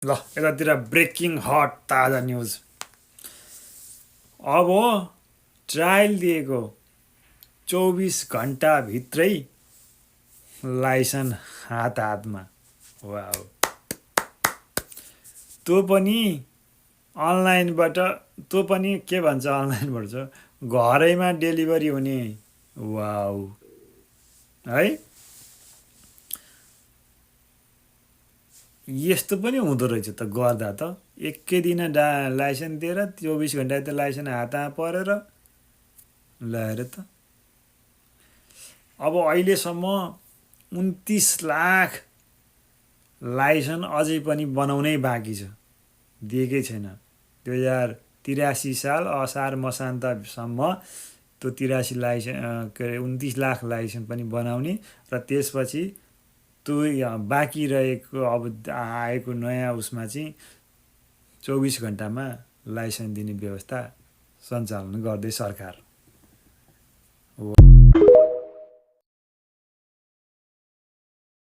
ल यतातिर breaking hot ताजा न्युज। अब ट्रायल दिएको 24 घन्टाभित्रै लाइसेन्स हातमा। वाउ, त्यो पनि अनलाइनबाट। त्यो पनि के भन्छ अनलाइनबाट छ, घरैमा डेलिभरी हुने। वाउ है, यस्तो पनि हुँदो रहेछ त गर्दा त। एकै दिन लाइसेन्स दिएर 24 घन्टा त लाइसेन्स हातमा परेर ल्याएर त। अब अहिलेसम्म 29 लाख लाइसेन्स अझै पनि बनाउनै बाँकी छ, दिएकै छैन। 2083 साल असार मसान्तसम्म त्यो 83 लाइसेन्स के अरे 29 लाख लाइसेन्स पनि बनाउने र त्यसपछि त्यो बाँकी रहेको अब आएको नयाँ उसमा चाहिँ 24 घन्टामा लाइसेन्स दिने व्यवस्था सञ्चालन गर्दै सरकार।